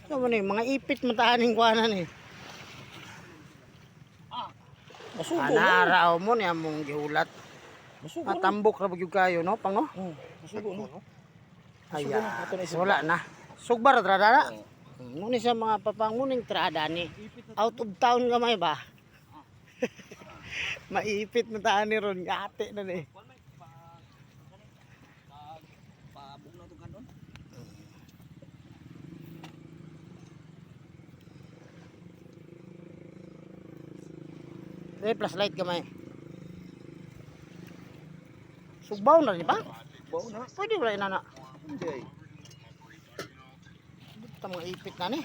Ano ni mga ipit mataaning kuanan eh. Masugo na. Anara mo niya mong gihulat. Masugo na. Matambok ra gyud kayo no, pang no? Oh, masugo na. Ay, Masugo na. Ato na isip. wala na. Sugbar ra dara. Muni sa mga papanguning trada ni. Out of town gamay ba? Maipit na taan ni ron, ate na ni. Pabog na itong kanon. Eh, plus light gamay. Sugbaw na di ba? Baw na. Pwede wala inana. Hindi ay. Dito mga ipit na ni.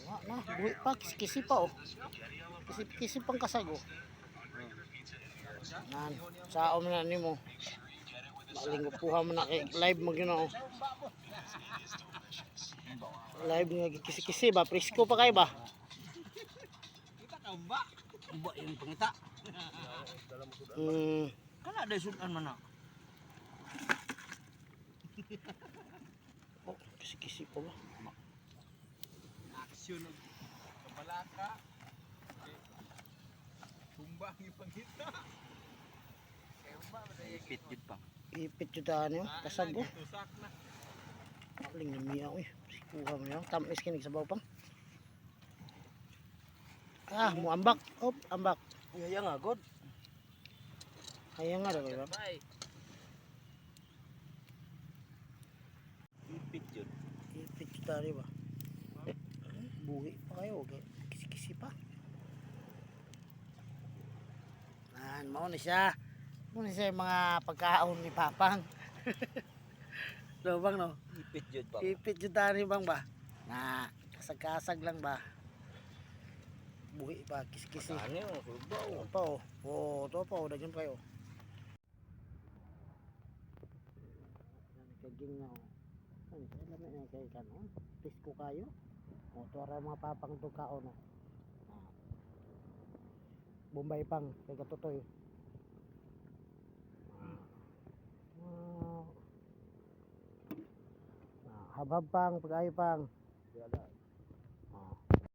Wala na, buhi pa, kisi-kisi pa oh. Kisi-kisi pang kasag oh. Nan, sao man na nimo. Baling upuha mo na kay live mo gino oh. Live nga kisi-kisi ba, presko pa kay ba? Uba yung pangita. Kana day sudan man na. Oh, kisi-kisi pa ba? Aksyon og kabalaka. Tumba ang ipangita. Ipit jud pang. Ipit jud ani oh, kasag oh. Tusak na. Baling namiya oy. Kuha mo yan. Tamis kinig sabaw pang. Ah, mo ambak. Op, ambak. Iya nga god. Kaya nga daw ba? Bye. Ipit jud. Ipit jud ani ba? Buhi pa kayo, okay. Kisi-kisi pa. Nan, mao ni siya. Mao ni siya yung mga pagkaon ni Papang. Lobang no? Ipit jud pang. Ipit jud ani bang ba? Na, kasag-kasag lang ba? Buhi pa, kisi-kisi. Ano yung sulbaw? Ito pa oh. Oh, ito pa oh. Dagyan pa kayo. Kaging na oh. Ano, alam na kay kano. Pisko kayo. Oh, ito ara mga papang itong kaon oh. Ah. Bombay pang kay katutoy. Ah. Ah, habhab pang pag-ayo pang.